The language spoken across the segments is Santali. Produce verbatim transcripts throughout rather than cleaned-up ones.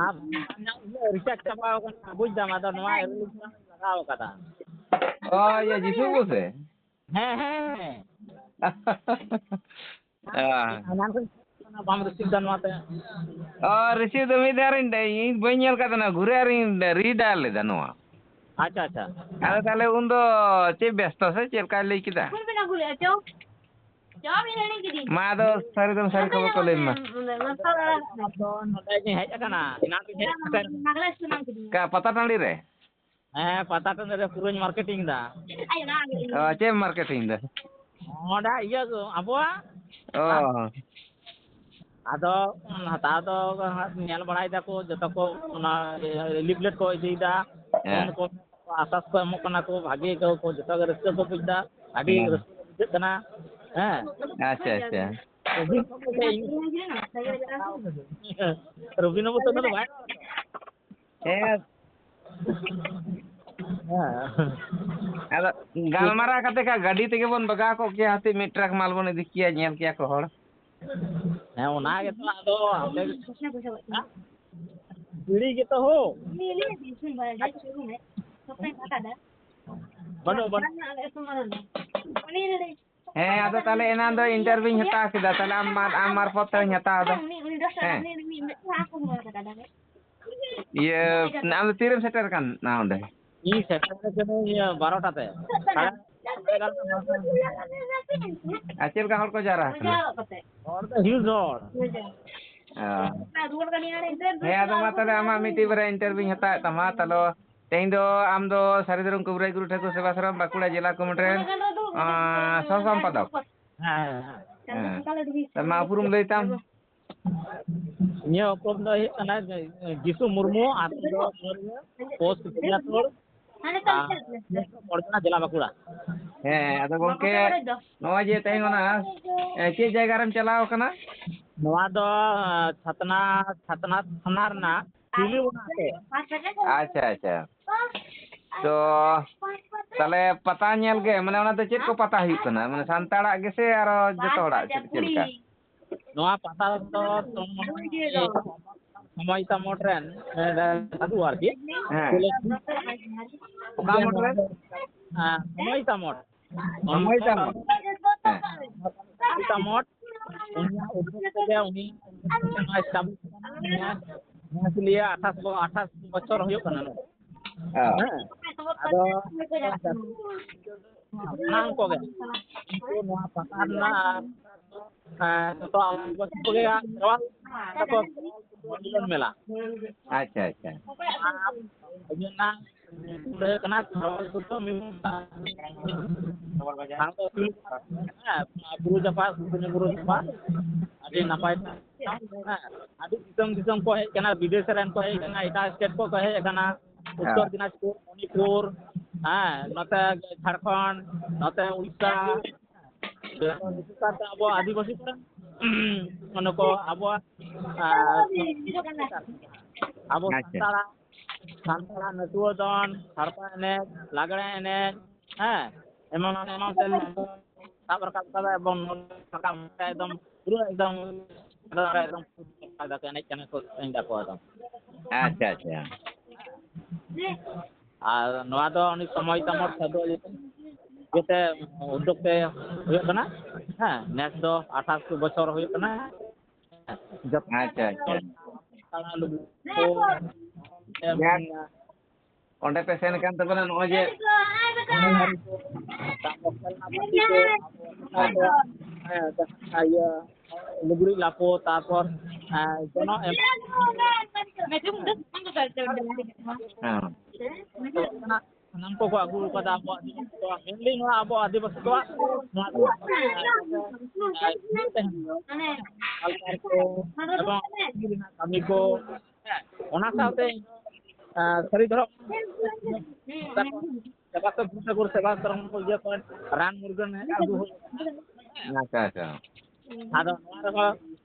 ᱟᱨ ᱤᱧᱟᱹᱜ ᱨᱤᱪᱟᱨᱡᱽ ᱪᱟᱵᱟᱣ ᱠᱟᱱᱟ, ᱵᱩᱡᱽ ᱫᱟᱢ, ᱟᱫᱚ ᱱᱚᱣᱟ ᱮᱨ ᱞᱟᱜᱟᱣ ᱠᱟᱫᱟ᱾ ᱚ, ᱤᱭᱟᱹ, ᱡᱤᱥᱩ ᱵᱟᱹᱵᱩ ᱥᱮ? ᱦᱮᱸ, ᱦᱮᱸ, ᱦᱮᱸ᱾ ᱚ᱾ ᱮᱱᱟᱱ ᱠᱷᱚᱱ ᱵᱟᱢ ᱨᱤᱥᱤᱵᱷ ᱫᱟ ᱱᱚᱣᱟ ᱛᱮ᱾ ᱚ, ᱨᱤᱥᱤᱵᱷ ᱫᱚ ᱢᱤᱫ ᱫᱷᱟᱣ ᱨᱤᱧ, ᱤᱧ ᱵᱟᱹᱧ ᱧᱮᱞ ᱠᱟᱫᱟ, ᱱᱚᱣᱟ ᱜᱷᱩᱨᱮ ᱟᱨᱤᱧ ᱨᱤᱰᱟᱭᱟᱞ ᱞᱮᱫᱟ ᱱᱚᱣᱟ᱾ ᱟᱪᱪᱷᱟ, ᱟᱪᱪᱷᱟ᱾ ᱟᱫᱚ ᱛᱟᱦᱞᱮ ᱩᱱᱫᱚ ᱪᱮᱫ ᱵᱮᱥᱛᱚ ᱥᱮ ᱪᱮᱫ ᱞᱮᱠᱟᱭ ᱞᱟᱹᱭ ᱠᱮᱫᱟ? ᱢᱟ ᱟᱫᱚ ᱥᱟᱹᱨᱤ ᱫᱚᱢ ᱥᱟᱹᱨᱤ ᱠᱷᱚᱵᱚᱨ ᱠᱚ ᱞᱟᱹᱭ ᱢᱮ᱾ ᱟᱫᱚ ᱱᱚᱰᱮ ᱜᱤᱧ ᱦᱮᱡ ᱟᱠᱟᱱᱟ, ᱮᱱᱟᱱ ᱨᱤᱧ ᱦᱮᱡ ᱟᱠᱟᱱᱟ᱾ ᱚᱠᱟ ᱯᱟᱛᱟ ᱴᱟᱺᱰᱤ ᱨᱮ? ᱦᱮᱸ, ᱯᱟᱛᱟ ᱴᱟᱺᱰᱤ ᱨᱮ ᱯᱩᱨᱟᱹᱧ marketing ᱫᱟ᱾ ᱚ, ᱪᱮᱫ ᱮᱢ marketing ᱫᱟ? ᱱᱚᱰᱮ ᱤᱭᱟᱹ ᱠᱚ, ᱟᱵᱚᱣᱟᱜ᱾ ᱚ᱾ ᱟᱫᱚ ᱦᱟᱛᱟᱣ ᱫᱚ ᱦᱟᱸᱜ ᱧᱮᱞ ᱵᱟᱲᱟᱭ ᱫᱟᱠᱚ ᱡᱚᱛᱚ ᱠᱚ, ᱚᱱᱟ leaflet ᱠᱚ ᱤᱫᱤᱭᱮᱫᱟ, ᱦᱮᱸ᱾ ᱯᱷᱳᱱ ᱠᱚ ᱟᱥᱟᱥ ᱠᱚ ᱮᱢᱚᱜ ᱠᱟᱱᱟ ᱠᱚ, ᱵᱷᱟᱜᱮ ᱟᱹᱭᱠᱟᱹᱣ ᱠᱚ, ᱡᱚᱛᱚ ᱜᱮ ᱨᱟᱹᱥᱠᱟᱹ ᱠᱚ ᱵᱩᱡᱽ ᱫᱟ, ᱟᱹᱰᱤ ᱦᱮᱸ᱾ ᱨᱟᱹᱥᱠᱟᱹ ᱵᱩᱡᱷᱟᱹᱜ ᱠᱟᱱᱟ᱾ ᱦᱮᱸ᱾ ᱟᱪᱪᱷᱟ, ᱟᱪᱪᱷᱟ᱾ ᱨᱚᱵᱤᱱ ᱵᱟᱹᱵᱩ ᱥᱮ ᱤᱧ, ᱨᱚᱵᱤᱱ ᱵᱟᱹᱵᱩ ᱥᱮ ᱩᱱᱟᱹᱜ ᱫᱚ ᱵᱟᱭ ᱦᱮᱸ᱾ ᱦᱮᱸ᱾ ᱟᱫᱚ ᱜᱟᱞᱢᱟᱨᱟᱣ ᱠᱟᱛᱮ ᱠᱷᱟᱡ ᱜᱟᱹᱰᱤ ᱛᱮᱜᱮ ᱵᱚᱱ ᱵᱟᱜᱟᱣ ᱠᱚᱜ ᱠᱮᱭᱟ, ᱦᱟᱛᱮ ᱢᱤᱫ ᱴᱨᱟᱠ ᱢᱟᱞ ᱵᱚᱱ ᱤᱫᱤ ᱠᱮᱭᱟ, ᱧᱮᱞ ᱠᱮᱭᱟ ᱠᱚ ᱦᱚᱲ᱾ ᱦᱮᱸ, ᱚᱱᱟ ᱜᱮᱛᱚ ᱟᱫᱚ ᱦᱟᱯᱮ᱾ ᱵᱤᱲᱤ ᱜᱮᱛᱚ ᱦᱳ᱾ ᱵᱟᱹᱱᱩᱜ, ᱵᱟᱹᱱᱩᱜ᱾ ᱦᱮᱸ, ᱟᱫᱚ ᱛᱟᱦᱞᱮ ᱮᱱᱟᱱ ᱫᱚ interview ᱤᱧ ᱦᱟᱛᱟᱣ ᱠᱮᱫᱟ, ᱛᱟᱦᱞᱮ ᱟᱢ ᱢᱟ-, ᱟᱢ ᱢᱟᱨᱯᱷᱚᱛ ᱛᱮᱦᱚᱧ ᱦᱟᱛᱟᱣ ᱫᱟ᱾ ᱦᱮᱸ᱾ ᱤᱭᱟᱹ, ᱟᱢ ᱫᱚ ᱛᱤᱨᱮᱢ ᱥᱮᱴᱮᱨ ᱠᱟᱱᱟ ᱚᱸᱰᱮ? ᱤᱧ ᱥᱮᱴᱮᱨ ᱠᱟᱹᱱᱟᱹᱧ ᱤᱭᱟᱹ ᱵᱟᱨᱚᱴᱟ ᱛᱮ᱾ ᱥᱟᱲᱮ ᱮᱜᱟᱨᱚᱴᱟ ᱵᱟᱨᱚᱴᱟ᱾ ᱟᱨ ᱪᱮᱫ ᱞᱮᱠᱟ ᱦᱚᱲ ᱠᱚ ᱡᱟᱣᱨᱟ ᱟᱠᱟᱱᱟ? ᱦᱚᱲ ᱫᱚ huge ᱦᱚᱲ᱾ ᱚ᱾ ᱦᱮᱸ, ᱟᱫᱚ ᱢᱟ ᱛᱟᱦᱞᱮ ᱟᱢᱟᱜ ᱢᱤᱫᱴᱤᱡ ᱵᱟᱨᱭᱟ interview ᱤᱧ ᱦᱟᱛᱟᱣᱮᱫ ᱛᱟᱢᱟ᱾ ᱛᱟᱦᱞᱮ ᱛᱮᱦᱮᱧ ᱫᱚ ᱟᱢ ᱫᱚ ᱥᱟᱹᱨᱤ ᱫᱷᱚᱨᱚᱢ ᱠᱩᱵᱨᱟᱹᱭ ᱜᱩᱨᱩ ᱴᱷᱟᱹᱠᱩᱨ ᱥᱮᱵᱟ ᱥᱚᱨᱚᱢ, ᱵᱟᱸᱠᱩᱲᱟ ᱡᱮᱞᱟ ᱠᱚᱢᱤᱴᱤ ᱨᱮᱱ, ᱟᱸ, ᱥᱚᱦ ᱥᱚᱢᱯᱟᱫᱚᱠ᱾ ᱦᱮᱸ, ᱦᱮᱸ, ᱦᱮᱸ᱾ ᱦᱮᱸ᱾ ᱛᱟᱦᱞᱮ ᱢᱟ ᱩᱯᱨᱩᱢ ᱞᱟᱹᱭ ᱛᱟᱢ᱾ ᱤᱧᱟᱹᱜ ᱩᱯᱨᱩᱢ ᱫᱚ ᱦᱩᱭᱩᱜ ᱠᱟᱱᱟ ᱡᱤᱥᱩ ᱢᱩᱨᱢᱩ, ᱟᱹᱛᱩ ᱫᱚ ᱯᱳᱥᱴ ᱵᱮᱡᱟᱛᱳᱲ, ᱟᱨ ᱵᱚᱲᱡᱚᱱᱟ, ᱡᱮᱞᱟ ᱵᱟᱸᱠᱩᱲᱟ᱾ ᱦᱮᱸ, ᱟᱫᱚ ᱜᱚᱝᱠᱮ, ᱱᱚᱜᱼᱚᱭ ᱡᱮ ᱛᱮᱦᱮᱧ ᱚᱱᱟ, ᱮ, ᱪᱮᱫ ᱡᱟᱭᱜᱟ ᱨᱮᱢ ᱪᱟᱞᱟᱣ ᱠᱟᱱᱟ? ᱱᱚᱣᱟ ᱫᱚ, ᱮ, ᱪᱷᱟᱛᱱᱟ, ᱪᱷᱟᱛᱱᱟ ᱛᱷᱟᱱᱟ ᱨᱮᱱᱟᱜ ᱛᱤᱞᱤ ᱚᱱᱟ ᱛᱮ᱾ ᱟᱪᱪᱷᱟ, ᱟᱪᱪᱷᱟ᱾ ᱛᱚ, ᱛᱟᱦᱞᱮ ᱯᱟᱛᱟ ᱧᱮᱞ ᱜᱮ, ᱢᱟᱱᱮ ᱚᱱᱟ ᱫᱚ ᱪᱮᱫ ᱠᱚ ᱯᱟᱛᱟ ᱦᱩᱭᱩᱜ ᱠᱟᱱᱟ? ᱢᱟᱱᱮ ᱥᱟᱱᱛᱟᱲᱟᱜ ᱜᱮᱥᱮ ᱟᱨᱚ ᱡᱚᱛᱚ ᱦᱚᱲᱟᱜ ᱪᱮᱫ, ᱪᱮᱫ ᱞᱮᱠᱟ? ᱱᱚᱣᱟ ᱯᱟᱛᱟ ᱫᱚ ᱛᱚ ᱢᱟᱱᱮ ᱥᱚᱢᱚᱭᱤᱛᱟ ᱢᱚᱴᱷ ᱨᱮᱱ, ᱮ, ᱥᱟᱫᱷᱩ ᱟᱨᱠᱤ᱾ ᱦᱮᱸ᱾ ᱚᱠᱟ ᱢᱚᱴᱷ ᱨᱮ? ᱦᱮᱸ, ᱥᱚᱢᱚᱭᱤᱛᱟ ᱢᱚᱴᱷ᱾ ᱥᱚᱢᱚᱭᱤᱛᱟ ᱢᱚᱴᱷ᱾ ᱦᱮᱸ᱾ ᱥᱚᱢᱚᱭᱤᱛᱟ ᱢᱚᱴᱷ, ᱩᱱᱤᱭᱟᱜ ᱩᱫᱽᱫᱳᱜᱽ ᱛᱮᱜᱮ ᱩᱱᱤ ᱱᱚᱣᱟ ᱮᱥᱴᱟᱵᱞᱤᱥ ᱠᱟᱱᱟ᱾ ᱱᱚᱣᱟ ᱪᱮᱫ ᱞᱟᱹᱭᱟ, ᱟᱴᱷᱟᱥ ᱵᱚ-, ᱟᱴᱷᱟᱥ ᱵᱚᱪᱷᱚᱨ ᱦᱩᱭᱩᱜ ᱠᱟᱱᱟ ᱱᱚᱣᱟ᱾ ᱚ᱾ ᱦᱮᱸ᱾ ᱟᱫᱚ ᱥᱟᱱᱟᱢ ᱠᱚᱜᱮ ᱩᱱᱠᱩ ᱱᱚᱣᱟ ᱯᱟᱛᱟ ᱨᱮᱱᱟᱜ, ᱦᱮᱸ, ᱡᱚᱛᱚ ᱟᱹᱫᱤᱵᱟᱹᱥᱤ ᱠᱚᱜᱮ ᱥᱮᱨᱣᱟ ᱛᱟᱠᱚ ᱢᱤᱞᱚᱱ ᱢᱮᱞᱟ᱾ ᱟᱪᱪᱷᱟ, ᱟᱪᱪᱷᱟ᱾ ᱟᱨ ᱤᱭᱟᱹ ᱨᱮᱱᱟᱜ ᱧᱩᱛᱩᱢ ᱫᱚ ᱦᱩᱭᱩᱜ ᱠᱟᱱᱟ ᱥᱟᱱᱛᱟᱲ ᱠᱚᱫᱚ ᱢᱤᱫ ᱥᱟᱶᱛᱮ ᱦᱮᱸ, ᱵᱩᱨᱩ ᱡᱟᱯᱟᱜ, ᱥᱩᱥᱩᱱᱤᱭᱟᱹ ᱵᱩᱨᱩ ᱡᱟᱯᱟᱜ, ᱟᱹᱰᱤ ᱱᱟᱯᱟᱭ᱾ ᱦᱮᱸ, ᱟᱹᱰᱤ ᱫᱤᱥᱚᱢ ᱫᱤᱥᱚᱢ ᱠᱚ ᱦᱮᱡ ᱟᱠᱟᱱᱟ, ᱵᱤᱫᱮᱥ ᱨᱮᱱ ᱠᱚ ᱦᱮᱡ ᱟᱠᱟᱱᱟ, ᱮᱴᱟᱜ ᱥᱴᱮᱴ ᱠᱚ ᱠᱚ ᱦᱮᱡ ᱟᱠᱟᱱᱟ, ᱩᱛᱛᱚᱨ ᱦᱮᱸ᱾ ᱫᱤᱱᱟᱡᱽᱯᱩᱨ, ᱢᱚᱱᱤᱯᱩᱨ, ᱦᱮᱸ, ᱱᱚᱛᱮ ᱡᱷᱟᱲᱠᱷᱚᱸᱰ, ᱱᱚᱛᱮ ᱩᱲᱤᱥᱥᱟ, ᱵᱤᱥᱮᱥ ᱠᱟᱨᱛᱮ ᱟᱵᱚ ᱟᱹᱫᱤᱵᱟᱹᱥᱤ ᱠᱚᱨᱮᱱ, ᱢᱟᱱᱮ ᱠᱚ ᱟᱵᱚᱣᱟᱜ, ᱟᱨ, ᱟᱵᱚ ᱟᱪᱪᱷᱟ᱾ ᱥᱟᱱᱛᱟᱲᱟᱜ, ᱥᱟᱱᱛᱟᱲᱟᱜ ᱱᱟᱹᱴᱩᱣᱟᱹ ᱫᱚᱱ, ᱥᱟᱲᱯᱟ ᱮᱱᱮᱡ, ᱞᱟᱜᱽᱲᱮ ᱮᱱᱮᱡ, ᱦᱮᱸ, ᱮᱢᱟᱱ ᱮᱢᱟᱱ ᱛᱮ ᱥᱟᱵ ᱨᱟᱠᱟᱵ ᱠᱟᱫᱟ ᱮᱵᱚᱝ ᱱᱚᱰᱮ ᱨᱟᱠᱟᱵ ᱠᱟᱛᱮ ᱮᱠᱫᱚᱢ ᱯᱩᱨᱟᱹ ᱮᱠᱫᱚᱢ, ᱮᱠᱫᱚᱢ ᱮᱱᱮᱡ ᱠᱟᱱᱟ ᱠᱚ, ᱥᱮᱨᱮᱧ ᱫᱟᱠᱚ ᱮᱠᱫᱚᱢ᱾ ᱟᱪᱪᱷᱟ, ᱟᱪᱪᱷᱟ᱾ ᱟᱨ ᱱᱚᱣᱟ ᱫᱚ ᱩᱱᱤ ᱥᱚᱢᱚᱭ ᱛᱟᱢᱚᱨ ᱥᱟᱫᱚ ᱤᱭᱟᱹᱛᱮ ᱩᱫᱽᱫᱳᱜᱽ ᱛᱮ ᱦᱩᱭᱩᱜ ᱠᱟᱱᱟ᱾ ᱦᱮᱸ, ᱱᱮᱥ ᱫᱚ ᱟᱴᱷᱟᱥ ᱵᱚᱪᱷᱚᱨ ᱦᱩᱭᱩᱜ ᱠᱟᱱᱟ᱾ ᱡᱚᱛᱚ ᱟᱪᱪᱷᱟ, ᱟᱪᱪᱷᱟ᱾ ᱥᱟᱱᱛᱟᱲ ᱞᱩᱜᱽᱲᱤ ᱠᱚ, ᱡᱟᱠ, ᱚᱸᱰᱮ ᱯᱮ ᱥᱮᱱ ᱠᱟᱱ ᱛᱟᱵᱚᱱᱟ, ᱱᱚᱜᱼᱚᱭ ᱡᱮ ᱦᱮᱸ, ᱤᱭᱟᱹ, ᱞᱩᱜᱽᱲᱤ ᱞᱟᱯᱚ, ᱛᱟᱨᱯᱚᱨ, ᱦᱮᱸ, ᱡᱚᱱᱚᱜ ᱮᱢ᱾ ᱦᱮᱸ᱾ ᱥᱟᱱᱟᱢ ᱠᱚᱠᱚ ᱟᱹᱜᱩ ᱟᱠᱟᱫᱟ ᱟᱵᱚ ᱟᱹᱫᱤᱵᱟᱹᱥᱤ ᱠᱚᱣᱟᱜ, mainly ᱱᱚᱣᱟ ᱟᱵᱚ ᱟᱹᱫᱤᱵᱟᱹᱥᱤ ᱠᱚᱣᱟᱜ ᱱᱚᱣᱟ ᱫᱚ, ᱮ, ᱤᱭᱟᱹ ᱛᱟᱦᱮᱱ ᱠᱟᱱᱟ, culture ᱠᱚ ᱮᱵᱚᱝ ᱠᱟᱹᱢᱤ ᱨᱮᱱᱟᱜ ᱠᱟᱹᱢᱤ ᱠᱚ, ᱦᱮᱸ, ᱚᱱᱟ ᱥᱟᱶᱛᱮ, ᱮ, ᱥᱟᱹᱨᱤ ᱫᱷᱚᱨᱚᱢ ᱥᱮᱵᱟ ᱥᱚᱝᱜᱷᱚ ᱴᱷᱟᱹᱠᱩᱨ ᱥᱮᱵᱟ ᱥᱚᱝᱜᱷᱚ ᱠᱚ ᱤᱭᱟᱹ ᱠᱚ ᱨᱟᱱ ᱢᱩᱨᱜᱟᱹᱱ ᱟᱹᱜᱩ ᱦᱩᱭ ᱟᱠᱟᱱᱟ᱾ ᱟᱪᱪᱷᱟ, ᱟᱪᱪᱷᱟ᱾ ᱟᱫᱚ ᱱᱚᱣᱟ ᱨᱮᱦᱚᱸ,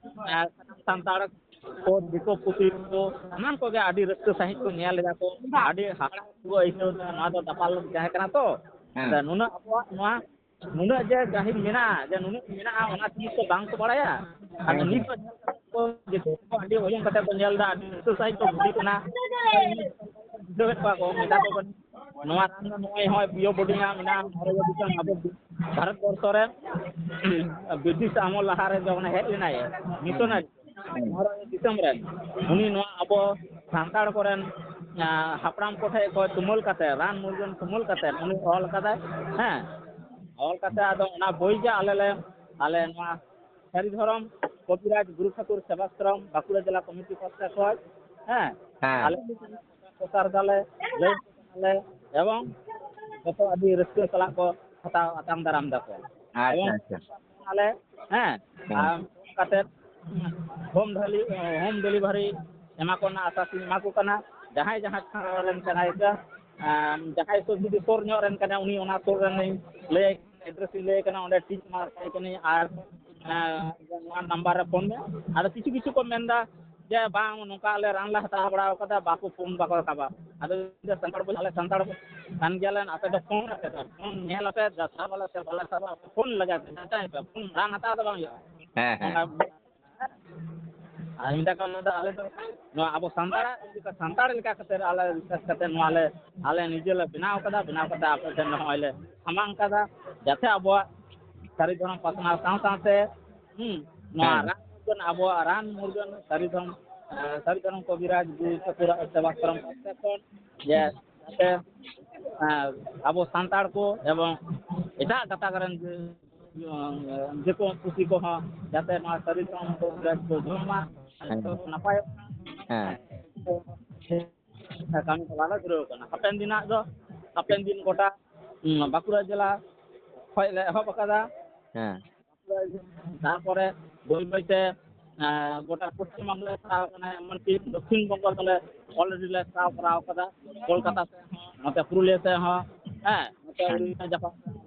ᱮ, ᱥᱟᱱᱟᱢ ᱥᱟᱱᱛᱟᱲ ᱠᱚ, ᱫᱤᱠᱩ ᱯᱩᱥᱤ ᱠᱚ, ᱥᱟᱱᱟᱢ ᱠᱚᱜᱮ ᱟᱹᱰᱤ ᱨᱟᱹᱥᱠᱟᱹ ᱥᱟᱺᱦᱤᱡ ᱠᱚ ᱧᱮᱞ ᱮᱫᱟ ᱠᱚ, ᱟᱹᱰᱤ ᱦᱟᱦᱟᱲᱟ ᱠᱚ ᱟᱹᱭᱠᱟᱹᱣ ᱮᱫᱟ᱾ ᱱᱚᱣᱟ ᱫᱚ ᱫᱟᱯᱟᱞ ᱡᱟᱦᱮᱨ ᱠᱟᱱᱟ ᱛᱚ, ᱦᱮᱸ᱾ ᱟᱫᱚ ᱱᱩᱱᱟᱹᱜ ᱟᱵᱚᱣᱟᱜ ᱱᱚᱣᱟ ᱱᱩᱱᱟᱹᱜ ᱡᱮ ᱜᱟᱹᱦᱤᱨ ᱢᱮᱱᱟᱜᱼᱟ, ᱡᱮ ᱱᱩᱱᱟᱹᱜ ᱢᱮᱱᱟᱜᱼᱟ, ᱚᱱᱟ ᱡᱤᱱᱤᱥ ᱫᱚ ᱵᱟᱝ ᱠᱚ ᱵᱟᱲᱟᱭᱟ᱾ ᱟᱫᱚ ᱦᱮᱸ, ᱱᱤᱛ ᱦᱮᱸ᱾ ᱫᱚ ᱧᱮᱞ ᱠᱟᱛᱮ ᱠᱚ ᱫᱤᱠᱩ ᱠᱚ ᱟᱹᱰᱤ ᱚᱭᱚᱝ ᱠᱟᱛᱮ ᱠᱚ ᱧᱮᱞ ᱮᱫᱟ, ᱟᱹᱰᱤ ᱨᱟᱹᱥᱠᱟᱹ ᱥᱟᱺᱦᱤᱡ ᱠᱚ ᱵᱩᱡᱷᱟᱹᱜ ᱠᱟᱱᱟ᱾ ᱵᱩᱡᱷᱟᱹᱣᱮᱫ ᱠᱚᱣᱟ ᱠᱚ, ᱢᱮᱛᱟ ᱠᱚ ᱠᱟᱱᱟ, ᱱᱚᱣᱟ ᱨᱟᱱ ᱫᱚ ᱱᱚᱜᱼᱚᱭ ᱦᱚᱸᱜᱼᱚᱭ ᱵᱤᱭᱳ ᱵᱳᱰᱤᱝᱟ ᱢᱮᱱᱟᱜᱼᱟ, ᱵᱷᱟᱨᱚᱛ ᱫᱤᱥᱚᱢ, ᱟᱵᱚ ᱵᱷᱟᱨᱚᱛ ᱵᱚᱨᱥᱚ ᱨᱮ ᱵᱨᱤᱴᱤᱥ ᱟᱢᱚᱞ ᱞᱟᱦᱟᱨᱮ ᱡᱚᱠᱷᱚᱱᱮ ᱦᱮᱡ ᱞᱮᱱᱟᱭ ᱢᱤᱥᱚᱱᱟᱨᱤ, ᱵᱷᱟᱨᱚᱛ ᱫᱤᱥᱚᱢ ᱨᱮᱱ, ᱩᱱᱤ ᱱᱚᱣᱟ ᱟᱵᱚ ᱥᱟᱱᱛᱟᱲ ᱠᱚᱨᱮᱱ, ᱟᱸ, ᱦᱟᱯᱲᱟᱢ ᱠᱚᱴᱷᱮᱱ ᱠᱷᱚᱱ ᱛᱩᱢᱟᱹᱞ ᱠᱟᱛᱮ, ᱨᱟᱱ ᱢᱩᱨᱜᱟᱹᱱ ᱛᱩᱢᱟᱹᱞ ᱠᱟᱛᱮ ᱩᱱᱤ ᱚᱞ ᱠᱟᱫᱟᱭ, ᱦᱮᱸ, ᱚᱞ ᱠᱟᱛᱮ ᱟᱫᱚ ᱚᱱᱟ ᱵᱳᱭ ᱜᱮ ᱟᱞᱮ ᱞᱮ, ᱟᱞᱮ ᱱᱚᱣᱟ ᱥᱟᱹᱨᱤ ᱫᱷᱚᱨᱚᱢ ᱠᱚᱵᱤᱨᱟᱡᱽ ᱜᱩᱨᱩ ᱴᱷᱟᱹᱠᱩᱨ ᱥᱮᱵᱟᱥᱨᱚᱢ ᱵᱟᱸᱠᱩᱲᱟ ᱡᱮᱞᱟ ᱠᱚᱢᱤᱴᱤ ᱯᱟᱦᱴᱟ ᱠᱷᱚᱱ, ᱦᱮᱸ, ᱦᱮᱸ᱾ ᱟᱞᱮ ᱯᱨᱚᱪᱟᱨ ᱫᱟᱞᱮ, ᱞᱟᱹᱭ ᱫᱟᱞᱮ, ᱮᱵᱚᱝ ᱡᱚᱛᱚ ᱟᱹᱰᱤ ᱨᱟᱹᱥᱠᱟᱹ ᱥᱟᱞᱟᱜ ᱠᱚ ᱦᱟᱛᱟᱣ ᱟᱛᱟᱝ ᱫᱟᱨᱟᱢ ᱫᱟᱠᱚ᱾ ᱟᱪᱪᱷᱟ, ᱮᱵᱚᱝ ᱟᱪᱪᱷᱟ᱾ ᱟᱞᱮ, ᱦᱮᱸ, ᱦᱮᱸ᱾ ᱟᱨ ᱠᱟᱛᱮ ᱦᱳᱢ ᱰᱮᱞᱤ-, ᱦᱳᱢ ᱰᱮᱞᱤᱵᱷᱟᱨᱤ ᱮᱢᱟ ᱠᱚ ᱨᱮᱱᱟᱜ ᱟᱥᱟᱥ ᱤᱧ ᱮᱢᱟ ᱠᱚ ᱠᱟᱱᱟ᱾ ᱡᱟᱦᱟᱸᱭ ᱡᱟᱦᱟᱸ ᱴᱷᱟᱶ ᱨᱮᱱ ᱠᱟᱱᱟᱭ ᱥᱮ, ᱟᱢ, ᱡᱟᱦᱟᱸᱭ ᱥᱩᱨ, ᱡᱩᱫᱤ ᱥᱩᱨ ᱧᱚᱜ ᱨᱮᱱ ᱠᱟᱱᱟᱭ, ᱩᱱᱤ ᱚᱱᱟ ᱥᱩᱨ ᱨᱮᱱ ᱮᱰᱨᱮᱥ ᱤᱧ ᱞᱟᱹᱭ ᱟᱭ ᱠᱟᱱᱟ, ᱚᱸᱰᱮ ᱴᱷᱤᱠ ᱮᱢᱟ ᱠᱟᱱᱟᱹᱧ ᱟᱨ, ᱮᱸ, ᱱᱚᱣᱟ ᱱᱟᱢᱵᱟᱨ ᱨᱮ ᱯᱷᱳᱱ ᱢᱮ᱾ ᱟᱫᱚ ᱠᱤᱪᱷᱩ ᱠᱤᱪᱷᱩ ᱠᱚ ᱢᱮᱱᱫᱟ ᱡᱮ, "ᱵᱟᱝ, ᱱᱚᱝᱠᱟ ᱟᱞᱮ ᱨᱟᱱ ᱞᱮ ᱦᱟᱛᱟᱣ ᱵᱟᱲᱟ ᱟᱠᱟᱫᱟ, ᱵᱟᱠᱚ ᱯᱷᱳᱱ ᱵᱟᱠᱚ ᱨᱟᱠᱟᱵᱟ᱾" ᱟᱫᱚ ᱤᱧ ᱫᱚ ᱥᱟᱱᱛᱟᱲ ᱵᱚᱭᱦᱟ, ᱟᱞᱮ ᱥᱟᱱᱛᱟᱲ ᱠᱟᱱ ᱜᱮᱭᱟᱞᱮ, ᱟᱯᱮ ᱫᱚ ᱯᱷᱳᱱ ᱟᱯᱮ ᱫᱚ, ᱯᱷᱳᱱ ᱧᱮᱞ ᱟᱯᱮ, ᱥᱟᱵ ᱟᱞᱮ ᱥᱮ ᱵᱟᱞᱮ ᱥᱟᱵᱟ, ᱯᱷᱳᱱ ᱞᱟᱜᱟᱣ ᱯᱮ, ᱡᱟᱪᱟᱭ ᱯᱮ, ᱯᱷᱳᱱ ᱨᱟᱱ ᱦᱟᱛᱟᱣ ᱫᱚ ᱵᱟᱝ ᱦᱩᱭᱩᱜᱼᱟ᱾ ᱦᱮᱸ, ᱦᱮᱸ᱾ ᱚᱱᱟ ᱟᱨ ᱢᱮᱛᱟ ᱠᱚᱣᱟ, ᱱᱚᱣᱟ ᱫᱚ ᱟᱞᱮ ᱫᱚ ᱱᱚᱣᱟ ᱟᱵᱚ ᱥᱟᱱᱛᱟᱲᱟᱜ ᱞᱮᱠᱟ, ᱥᱟᱱᱛᱟᱲ ᱞᱮᱠᱟ ᱠᱟᱛᱮ ᱟᱞᱮ ᱨᱤᱥᱟᱨᱪ ᱠᱟᱛᱮ ᱱᱚᱣᱟ ᱞᱮ, ᱟᱞᱮ ᱱᱤᱡᱮ ᱞᱮ ᱵᱮᱱᱟᱣ ᱠᱟᱫᱟ, ᱵᱮᱱᱟᱣ ᱠᱟᱛᱮ ᱟᱯᱮ ᱴᱷᱮᱱ ᱱᱚᱜᱼᱚᱭ ᱞᱮ ᱥᱟᱢᱟᱝ ᱠᱟᱫᱟ, ᱡᱟᱛᱮ ᱟᱵᱚᱣᱟᱜ ᱥᱟᱹᱨᱤ ᱫᱷᱚᱨᱚᱢ ᱯᱟᱥᱱᱟᱣ ᱥᱟᱶ ᱥᱟᱶᱛᱮ, ᱦᱩᱸ, ᱱᱚᱣᱟ ᱦᱮᱸ᱾ ᱨᱟᱱ ᱢᱩᱨᱜᱟᱹᱱ, ᱟᱵᱚᱣᱟᱜ ᱨᱟᱱ ᱢᱩᱨᱜᱟᱹᱱ ᱥᱟᱹᱨᱤ ᱫᱷᱚᱨᱚᱢ, ᱮ, ᱥᱟᱹᱨᱤ ᱫᱷᱚᱨᱚᱢ ᱠᱚᱵᱤᱨᱟᱡᱽ ᱜᱩᱨᱩ ᱴᱷᱟᱹᱠᱩᱨᱟᱜ ᱥᱮᱵᱟᱥᱨᱚᱢ ᱯᱟᱦᱴᱟ ᱠᱷᱚᱱ ᱡᱮ ᱦᱮᱸ᱾ ᱡᱟᱛᱮ, ᱮ, ᱟᱵᱚ ᱥᱟᱱᱛᱟᱲ ᱠᱚ ᱮᱵᱚᱝ ᱮᱴᱟᱜ ᱜᱟᱛᱟᱠ ᱨᱮᱱ ᱡᱮ ᱫᱤᱠᱩ ᱯᱩᱥᱤ ᱠᱚᱦᱚᱸ ᱡᱟᱛᱮ ᱱᱚᱣᱟ ᱥᱟᱹᱨᱤ ᱫᱷᱚᱨᱚᱢ ᱠᱚ ᱡᱚᱢ ᱢᱟ, ᱦᱮᱸ᱾ ᱱᱟᱯᱟᱭᱚᱜ ᱢᱟ᱾ ᱦᱮᱸ᱾ ᱠᱟᱹᱢᱤ ᱦᱚᱨᱟ ᱞᱮ ᱫᱷᱩᱨᱟᱹᱣ ᱠᱟᱱᱟ᱾ ᱦᱟᱯᱮᱱ ᱫᱤᱱᱟᱜ ᱫᱚ, ᱦᱟᱯᱮᱱ ᱫᱤᱱ ᱜᱚᱴᱟ, ᱩᱸ, ᱵᱟᱸᱠᱩᱲᱟ ᱡᱮᱞᱟ ᱠᱷᱚᱡ ᱞᱮ ᱮᱦᱚᱵ ᱟᱠᱟᱫᱟ᱾ ᱦᱮᱸ᱾ ᱛᱟᱨᱯᱚᱨᱮ ᱵᱟᱹᱭ ᱵᱟᱹᱭ ᱛᱮ, ᱮᱸ, ᱜᱚᱴᱟ ᱯᱚᱥᱪᱤᱢ ᱵᱟᱝᱞᱟ ᱞᱮ ᱪᱟᱞᱟᱣ ᱠᱟᱱᱟ, ᱮᱢᱚᱱᱠᱤ ᱫᱚᱠᱠᱷᱤᱱ ᱵᱚᱝᱜᱚ ᱫᱚᱞᱮ already ᱞᱮ ᱪᱟᱞᱟᱣ ᱠᱚᱨᱟᱣ ᱠᱟᱫᱟ, ᱠᱳᱞᱠᱟᱛᱟ ᱥᱮᱫ ᱦᱚᱸ, ᱱᱚᱛᱮ ᱯᱩᱨᱩᱞᱤᱭᱟᱹ ᱥᱮᱫ ᱦᱚᱸ, ᱦᱮᱸ, ᱱᱚᱛᱮ ᱦᱮᱸ᱾ ᱩᱲᱤᱥᱥᱟ ᱡᱟᱯᱟᱜ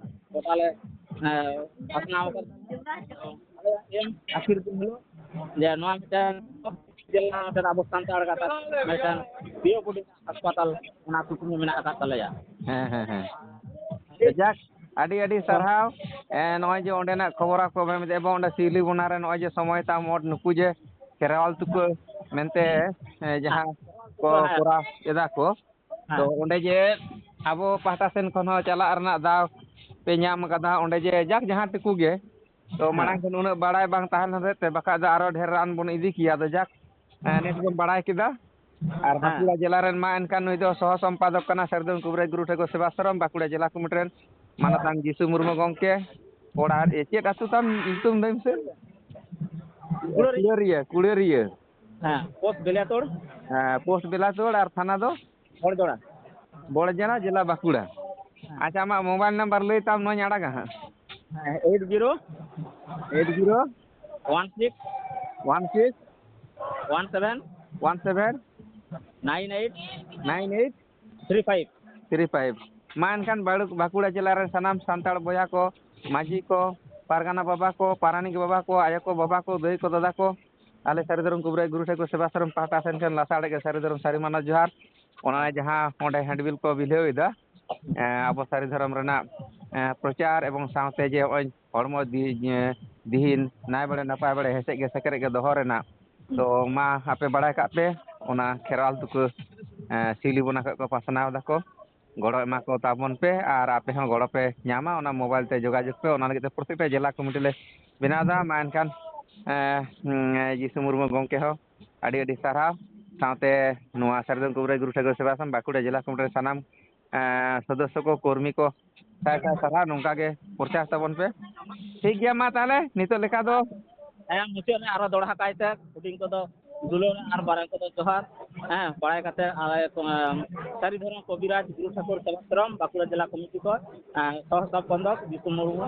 ᱜᱚᱴᱟ ᱞᱮ, ᱮᱸ, ᱯᱟᱥᱱᱟᱣ ᱠᱟᱫᱟ᱾ ᱟᱞᱮᱭᱟᱜ ᱮᱢ ᱟᱹᱠᱷᱤᱨ ᱫᱤᱱ ᱦᱤᱞᱳᱜ ᱡᱮ ᱱᱚᱣᱟ ᱢᱤᱫᱴᱮᱱ ᱡᱮᱞᱟ ᱢᱤᱫᱴᱮᱱ ᱟᱵᱚ ᱥᱟᱱᱛᱟᱲ ᱜᱟᱛᱟᱠ ᱢᱤᱫᱴᱮᱱ ᱯᱤᱭᱳ ᱵᱚᱰᱤ ᱦᱟᱥᱯᱟᱛᱟᱞ, ᱚᱱᱟ ᱠᱩᱠᱢᱩ ᱢᱮᱱᱟᱜ ᱟᱠᱟᱫ ᱛᱟᱞᱮᱭᱟ᱾ ᱦᱮᱸ, ᱦᱮᱸ, ᱦᱮᱸ᱾ ᱡᱟᱠ, ᱟᱹᱰᱤ, ᱟᱹᱰᱤ ᱥᱟᱨᱦᱟᱣ᱾ ᱮ, ᱱᱚᱜᱼᱚᱭ ᱡᱮ ᱚᱸᱰᱮᱱᱟᱜ ᱠᱷᱚᱵᱚᱨᱟ ᱠᱚ ᱮᱢ ᱮᱫᱟ, ᱮᱵᱚᱝ ᱚᱸᱰᱮ ᱥᱤᱣᱞᱤ ᱵᱚᱱᱟ ᱨᱮ ᱱᱚᱜᱼᱚᱭ ᱡᱮ ᱥᱚᱢᱚᱭ ᱛᱟᱢ ᱢᱳᱴ ᱱᱩᱠᱩ ᱡᱮ ᱠᱷᱮᱨᱣᱟᱞ ᱛᱩᱠᱟᱹ ᱢᱮᱱᱛᱮ, ᱮ, ᱡᱟᱦᱟᱸ ᱠᱚ ᱠᱚᱨᱟᱣ ᱮᱫᱟ ᱠᱚ, ᱛᱚ ᱚᱸᱰᱮ ᱡᱮ ᱟᱵᱚ ᱯᱟᱦᱴᱟ ᱥᱮᱱ ᱠᱷᱚᱱ ᱦᱚᱸ ᱪᱟᱞᱟᱜ ᱨᱮᱱᱟᱜ ᱫᱟᱣ ᱯᱮ ᱧᱟᱢ ᱟᱠᱟᱫᱟ, ᱚᱸᱰᱮ ᱡᱮ ᱡᱟᱠ ᱡᱟᱦᱟᱸ ᱴᱩᱠᱩ ᱜᱮ, ᱛᱚ ᱦᱮᱸ᱾ ᱢᱟᱲᱟᱝ ᱠᱷᱚᱱ ᱩᱱᱟᱹᱜ ᱵᱟᱲᱟᱭ ᱵᱟᱝ ᱛᱟᱦᱮᱸ ᱦᱚᱛᱮᱡ ᱛᱮ, ᱵᱟᱠᱷᱟᱡ ᱫᱚ ᱟᱨᱚ ᱰᱷᱮᱨ ᱨᱟᱱ ᱵᱚᱱ ᱤᱫᱤ ᱠᱮᱭᱟ᱾ ᱟᱫᱚ ᱡᱟᱠ, ᱮ, ᱱᱤᱛ ᱵᱚᱱ ᱵᱟᱲᱟᱭ ᱠᱮᱫᱟ᱾ ᱟᱨ ᱦᱮᱸ᱾ ᱵᱟᱸᱠᱩᱲᱟ ᱡᱮᱞᱟ ᱨᱮᱱ ᱢᱟ ᱮᱱᱠᱷᱟᱱ ᱱᱩᱭ ᱫᱚ ᱥᱚᱦᱚ ᱥᱚᱢᱯᱟᱫᱚᱠ ᱠᱟᱱᱟ ᱥᱟᱹᱨᱤ ᱫᱷᱚᱨᱚᱢ ᱠᱚᱵᱤᱨᱟᱡᱽ ᱜᱩᱨᱩ ᱴᱷᱟᱹᱠᱩᱨ ᱥᱮᱵᱟᱥᱨᱚᱢ, ᱵᱟᱸᱠᱩᱲᱟ ᱡᱮᱞᱟ ᱠᱚᱢᱤᱴᱤ ᱨᱮᱱ ᱢᱟᱱᱚᱛᱟᱱ ᱡᱤᱥᱩ ᱢᱩᱨᱢᱩ ᱜᱚᱢᱠᱮ᱾ ᱚᱲᱟᱜ, ᱮ, ᱪᱮᱫ ᱟᱹᱛᱩ ᱛᱟᱢ, ᱧᱩᱛᱩᱢ ᱞᱟᱹᱭ ᱢᱮᱥᱮ? ᱠᱩᱲᱟᱹᱨᱤᱭᱟᱹ᱾ ᱠᱩᱲᱟᱹᱨᱤᱭᱟᱹ, ᱠᱩᱲᱟᱹᱨᱤᱭᱟᱹ᱾ ᱦᱮᱸ, ᱯᱳᱥᱴ ᱵᱮᱞᱟᱛᱳᱲ᱾ ᱦᱮᱸ, ᱯᱳᱥᱴ ᱵᱮᱞᱟᱛᱳᱲ ᱟᱨ ᱛᱷᱟᱱᱟ ᱫᱚ? ᱵᱚᱲᱡᱚᱲᱟ᱾ ᱵᱚᱲᱡᱚᱲᱟ, ᱡᱮᱞᱟ ᱵᱟᱸᱠᱩᱲᱟ᱾ ᱦᱮᱸ᱾ ᱟᱪᱪᱷᱟ, ᱟᱢᱟᱜ ᱢᱳᱵᱟᱭᱤᱞ ᱱᱟᱢᱵᱟᱨ ᱞᱟᱹᱭ ᱛᱟᱢ, ᱱᱚᱣᱟᱧ ᱟᱲᱟᱜᱟ ᱦᱟᱸᱜ᱾ ᱦᱮᱸ, eight zero. Eight zero. One six. One six. One seven. One seven. Nine eight. Nine eight. Three five. Three five. ᱢᱟ ᱮᱱᱠᱷᱟᱱ ᱵᱟᱲᱩ-, ᱵᱟᱸᱠᱩᱲᱟ ᱡᱮᱞᱟ ᱨᱮᱱ ᱥᱟᱱᱟᱢ ᱥᱟᱱᱛᱟᱲ ᱵᱚᱭᱦᱟ ᱠᱚ, ᱢᱟᱹᱡᱷᱤ ᱠᱚ, ᱯᱟᱨᱜᱟᱱᱟ ᱵᱟᱵᱟ ᱠᱚ, ᱯᱟᱨᱟᱱᱤᱠ ᱵᱟᱵᱟ ᱠᱚ, ᱟᱭᱳ ᱠᱚ, ᱵᱟᱵᱟ ᱠᱚ, ᱫᱟᱹᱭ ᱠᱚ, ᱫᱟᱫᱟ ᱠᱚ, ᱟᱞᱮ ᱥᱟᱹᱨᱤ ᱫᱷᱚᱨᱚᱢ ᱠᱚᱵᱤᱨᱟᱡᱽ ᱜᱩᱨᱩ ᱴᱷᱟᱹᱠᱩᱨ ᱥᱮᱵᱟᱥᱨᱚᱢ ᱯᱟᱦᱴᱟ ᱥᱮᱱ ᱠᱷᱚᱱ ᱞᱟᱥᱟᱲᱦᱮᱫ ᱜᱮ ᱥᱟᱹᱨᱤ ᱫᱷᱚᱨᱚᱢ ᱥᱟᱹᱨᱤ ᱢᱟᱱᱚᱛ ᱡᱚᱦᱟᱨ᱾ ᱚᱱᱟ ᱡᱟᱦᱟᱸ ᱚᱸᱰᱮ ᱦᱮᱱᱰᱵᱤᱞ ᱠᱚ ᱵᱤᱞᱟᱹᱣ ᱮᱫᱟ, ᱮᱸ, ᱟᱵᱚ ᱥᱟᱹᱨᱤ ᱫᱷᱚᱨᱚᱢ ᱨᱮᱱᱟᱜ, ᱮᱸ, ᱯᱨᱚᱪᱟᱨ ᱮᱵᱚᱝ ᱥᱟᱶᱛᱮ ᱡᱮ ᱱᱚᱜᱼᱚᱭ ᱦᱚᱲᱢᱚ ᱫᱤ-, ᱮᱸ, ᱫᱤᱦᱤᱱ ᱱᱟᱭ ᱵᱟᱲᱮ ᱱᱟᱯᱟᱭ ᱵᱟᱲᱮ ᱦᱮᱸᱥᱮᱡ ᱜᱮ ᱥᱮᱠᱮᱨᱮᱡ ᱜᱮ ᱫᱚᱦᱚ ᱨᱮᱱᱟᱜ, ᱛᱚ ᱢᱟ ᱟᱯᱮ ᱵᱟᱲᱟᱭ ᱠᱟᱜ ᱯᱮ, ᱚᱱᱟ ᱠᱷᱮᱨᱣᱟᱞ ᱛᱩᱠᱟᱹ, ᱮᱸ, ᱥᱤᱣᱞᱤ ᱵᱚᱱᱟ ᱠᱷᱚᱱ ᱠᱚ ᱯᱟᱥᱱᱟᱣ ᱫᱟᱠᱚ᱾ ᱜᱚᱲᱚ ᱮᱢᱟ ᱠᱚ ᱛᱟᱵᱚᱱ ᱯᱮ ᱟᱨ ᱟᱯᱮ ᱦᱚᱸ ᱜᱚᱲᱚ ᱯᱮ ᱧᱟᱢᱟ, ᱚᱱᱟ ᱢᱳᱵᱟᱭᱤᱞ ᱛᱮ ᱡᱳᱜᱟᱡᱳᱜᱽ ᱯᱮ᱾ ᱚᱱᱟ ᱞᱟᱹᱜᱤᱫ ᱛᱮ ᱯᱨᱚᱛᱮᱠᱴᱟ ᱡᱮᱞᱟ ᱠᱚᱢᱤᱴᱤ ᱞᱮ ᱵᱮᱱᱟᱣ ᱮᱫᱟ᱾ ᱢᱟ ᱮᱱᱠᱷᱟᱱ, ᱮᱸ, ᱩᱸ, ᱡᱤᱥᱩ ᱢᱩᱨᱢᱩ ᱜᱚᱢᱠᱮ ᱦᱚᱸ ᱟᱹᱰᱤ ᱟᱹᱰᱤ ᱥᱟᱨᱦᱟᱣ, ᱥᱟᱶᱛᱮ ᱱᱚᱣᱟ ᱥᱟᱹᱨᱤ ᱫᱷᱚᱨᱚᱢ ᱠᱚᱵᱤᱨᱟᱡᱽ ᱜᱩᱨᱩ ᱴᱷᱟᱹᱠᱩᱨ ᱥᱮᱵᱟᱥᱨᱚᱢ ᱵᱟᱸᱠᱩᱲᱟ ᱡᱮᱞᱟ ᱠᱚᱢᱤᱴᱤ ᱨᱮᱱ ᱥᱟᱱᱟᱢ, ᱮᱸ, ᱥᱚᱫᱚᱥᱥᱚ ᱠᱚ, ᱠᱚᱨᱢᱤ ᱠᱚ, ᱥᱟᱭ ᱥᱟᱭ ᱥᱟᱨᱦᱟᱣ᱾ ᱱᱚᱝᱠᱟ ᱜᱮ ᱯᱨᱚᱪᱟᱨ ᱛᱟᱵᱚᱱ ᱯᱮ᱾ ᱴᱷᱤᱠ ᱜᱮᱭᱟ, ᱢᱟ ᱛᱟᱦᱚᱞᱮ ᱱᱤᱛᱚᱜ ᱞᱮᱠᱟ ᱫᱚ᱾ ᱦᱮᱸ, ᱢᱩᱪᱟᱹᱫ ᱨᱮ ᱟᱨᱦᱚᱸ ᱫᱚᱦᱲᱟ ᱠᱟᱭᱛᱮ ᱦᱩᱰᱤᱧ ᱠᱚᱫᱚ ᱫᱩᱞᱟᱹᱲ ᱟᱨ ᱢᱟᱨᱟᱝ ᱠᱚᱫᱚ ᱡᱚᱦᱟᱨ᱾ ᱦᱮᱸ, ᱵᱟᱲᱟᱭ ᱠᱟᱛᱮ ᱟᱞᱮ, ᱮᱸ, ᱥᱟᱹᱨᱤ ᱫᱷᱚᱨᱚᱢ ᱠᱚᱵᱤᱨᱟᱡᱽ ᱜᱩᱨᱩ ᱴᱷᱟᱹᱠᱩᱨ ᱥᱮᱵᱟᱥᱨᱚᱢ ᱵᱟᱸᱠᱩᱲᱟ ᱡᱮᱞᱟ ᱠᱚᱢᱤᱴᱤ ᱠᱷᱚᱱ, ᱮᱸ, ᱥᱚᱦ ᱥᱚᱢᱯᱟᱫᱚᱠ ᱡᱤᱥᱩ ᱢᱩᱨᱢᱩ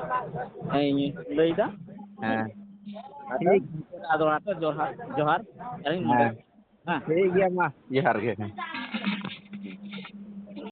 ᱤᱧ ᱞᱟᱹᱭᱫᱟ᱾ ᱦᱮᱸ᱾ ᱟᱫᱚ ᱴᱷᱤᱠ᱾ ᱟᱨ ᱫᱚᱦᱲᱟ ᱛᱮ ᱡᱚᱦᱟᱨ, ᱡᱚᱦᱟᱨ ᱟᱹᱞᱤᱧ ᱱᱚᱰᱮ᱾ ᱦᱮᱸ᱾ ᱦᱮᱸ᱾ ᱴᱷᱤᱠ ᱜᱮᱭᱟ, ᱢᱟ ᱡᱚᱦᱟᱨ ᱜᱮ᱾